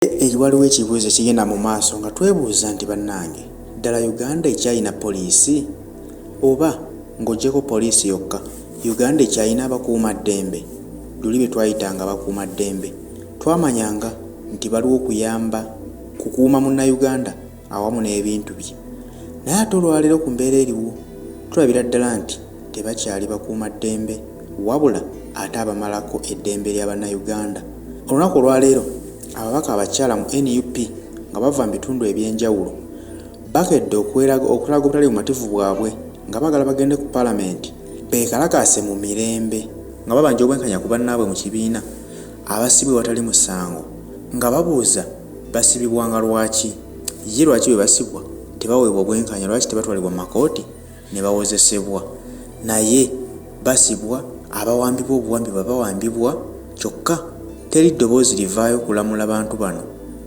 Waliwo ekibuuzo ekigenda mu maaso nga twebuuza nti bannange ddala Uganda ekyalina poliisi oba ng'oggyeko poliisi yokka Uganda ekyalina abakuumaddembe? Luli be twayitanga abakuumaddembe twamanyanga nti baliwo kuyamba kukuuma Munnayuganda awamu n'ebintu bye naye ate olwaleero ku mbeera eriwo tulabira ddala nti tebakyali bakuumaddembe wabula ate abamalako eddembe lya Bannayuganda. Olunaku olwaleero ababaka abakyala mu nup nga bava mu bitundu eby'enjawulo bakedde okweraga okulaga obutali bumativu bwabwe nga baagala bagende ku palamenti beekalakaase mu mirembe nga babanja obwenkanya ku bannaabwe mu kibiina abasibwa ewatali musango nga babuuza basibibwanga lwaki ye lwaki bwe basibwa tebaweebwa bwenkanya lwaki tebatwalibwa mu makooti ne bawozesebwa naye basibwa abawambibwa obuwambibwa bawambibwa kyokka teri ddoboozi livaayo kulamula bantu bano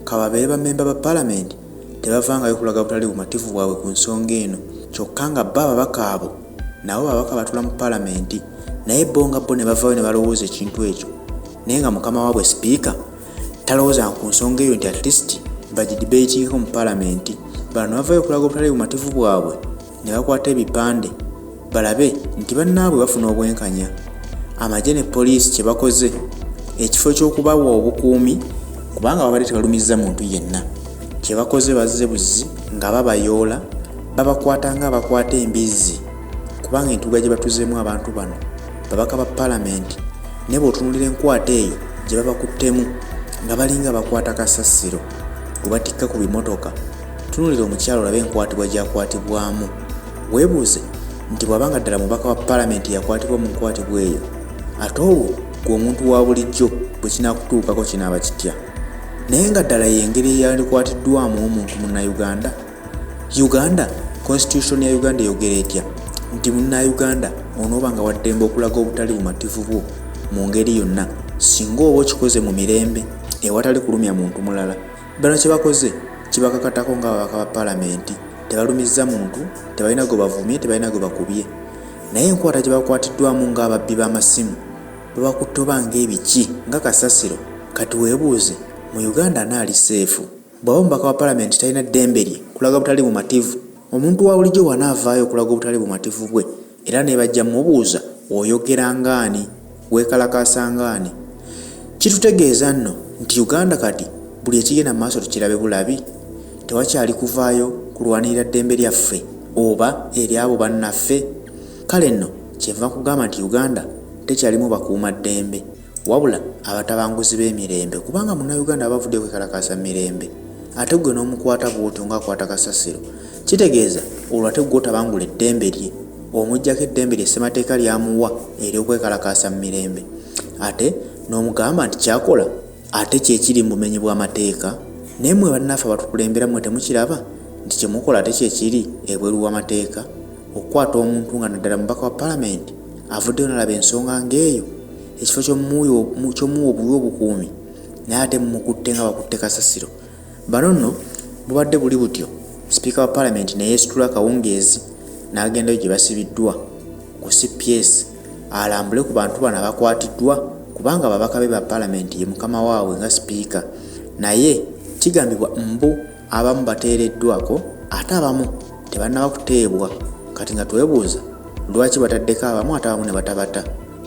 ka babeere bammemba ba palamenti tebavangayo kulaga butali bumativu bwabwe ku nsonga eno kyokka nga bo ababaka abo nabo babaka batuula mu palamenti naye bo nga bo ne bavaayo ne balowooza ekintu ekyo naye nga mukama waabwe sipiika talowooza ku nsonga eyo nti at least bagidebatingeko mu palamenti. Bano ne bavaayo okulaga obutali bumativu bwabwe ne bakwata ebipande balabe nti bannaabwe bafuna obwenkanya. Amagye ne poliisi kye bakoze ekifo ky'okubawa obukuumi kubanga babadde tebalumizza muntu yenna kye bakoze bazze buzzi nga babayoola babakwata nga abakwata embizzi kubanga entuga gye batuzeemu abantu bano babaka ba palamenti ne bw'otunuulira enkwata eyo gye babakuttemu nga balinga abakwata kasasiro gwe batikka ku bimotoka. Tunuulira omukyala olabe enkwatibwa gy'akwatibwamu. Weebuuze nti bw'aba nga ddala mubaka wa palamenti yakwatibwa mu nkwatibwa eyo, ate olwo ggwe omuntu wa bulijjo bwe kinaakutuukako kinaaba kitya? Naye nga ddala y'engeri eyandikwatiddwamu omuntu Munnayuganda? Uganda, Constitution ya Uganda eyogera etya nti Munnayuganda onooba nga waddembe okulaga obutali bumativu bwo mu ngeri yonna singa oba okikoze mu mirembe ewatali kulumya muntu mulala? Bano kye bakoze kibakakatako ng'ababaka ba palamenti. Tebalumizza muntu, tebalina gwe bavumye, tebalina gwe bakubye. Naye enkwata gye bakwatiddwamu ng'ababbi b'amasimu babakutte oba ng'ebiki nga kasasiro. Kati weebuuze, mu Uganda ani ali seefu? Bw'aba omubaka wa palamenti talina ddembe lye kulaga butali bumativu, omuntu wa bulijjo bw'anaavaayo okulaga obutali bumativu bwe era nebajja mubuuza oyogera ng'ani, weekalakaasa ng'ani? Kitutegeeza nno nti Uganda kati buli ekigenda mu maaso tukirabe bulabi? Tewakyali kuvaayo kulwanirira ddembe lyaffe oba ery'abo bannaffe? Kale nno kyenva nkugamba nti Uganda tekyalimu bakuumaddembe wabula abatabanguzi b'emirembe kubanga Munnayuganda aba avuddeyo kwekalakaasa mu mirembe ate ggwe n'omukwata bw'otyo ng'akwata kasasiro kitegeeza olwo ate ggwe otabangula eddembe lye omuggyako eddembe lye ssemateeka ly'amuwa ery'okwekalakaasa mu mirembe ate n'omugamba nti ky'akola ate kye kiri mu bumenyi bw'amateeka. Naye mmwe bannaffe abatukulembera mmwe temukiraba nti kye mukola ate kye kiri ebweru w'amateeka? Okukwata omuntu nga naddala mubaka wa palamenti avuddeyo nalaba ensonga ng'eyo ekifo ky'omuwa obuwi obukuumi naye ate mumukutte nga bakutte kasasiro. Bano nno bubadde buli butyo sipiika wa palamenti ne yeesitula akawungeezi n'agendayo gye basibiddwa ku cps alambule ku bantu bano abakwatiddwa kubanga ababaka be ba palamenti ye mukama waabwe nga sipiika naye kigambibwa mbu abamu bateereddwako ate abamu tebannaba kuteebwa kati nga twebuuza lwaki bataddeko abamu ate abamu ne batabata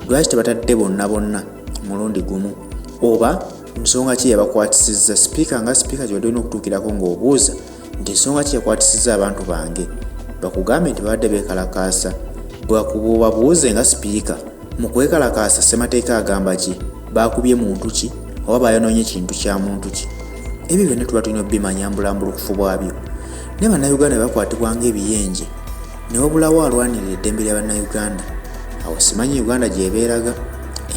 lwaki tebatadde bonna bonna mulundi gumu oba nsonga ki yabakwatisizza sipiika nga sipiika gyebadde olina okutuukirako ng'obuuza nti nsonga ki yakwatisizza abantu bange bakugambe nti babadde beekalakaasa bwakubuubabuuze nga sipiika mu kwekalakaasa ssemateeka agamba ki baakubye muntu ki oba bayonoonye kintu kya muntu ki ebyo byonna tuba tulina obimanya mbulambulukufu bwabyo naye bannayuganda bakwatibwa ng'ebiyenje ne wabulawo alwanirira eddembe lya bannayuganda awo simanyi uganda gyebeeraga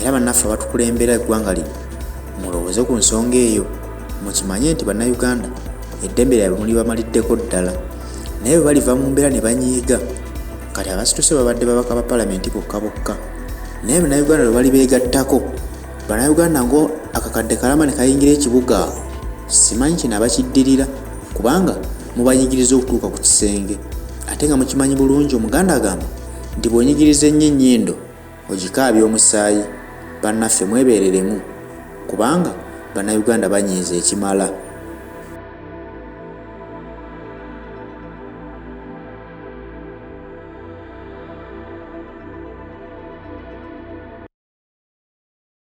era bannaffe abatukulembera eggwanga lino mulowooze ku nsonga eyo mukimanye nti bannayuganda eddembe lyabwe mulibamaliddeko ddala naye bwe baliva mu mbeera ne banyiiga kati abasituse babadde babaka ba palamenti bokka bokka naye bannayuganda lwe bali beegattako bannayuganda ngo akakadde kalama ne kayingira ekibuga awo simanyi kino abakiddirira kubanga mubanyigiriza okutuuka ku kisenge ate nga mukimanyi bulungi omuganda agamba nti bw'onyigiriza ennyo ennyindo ogikaabya omusaayi bannaffe mwebeereremu kubanga Bannayuganda banyiize ekimala.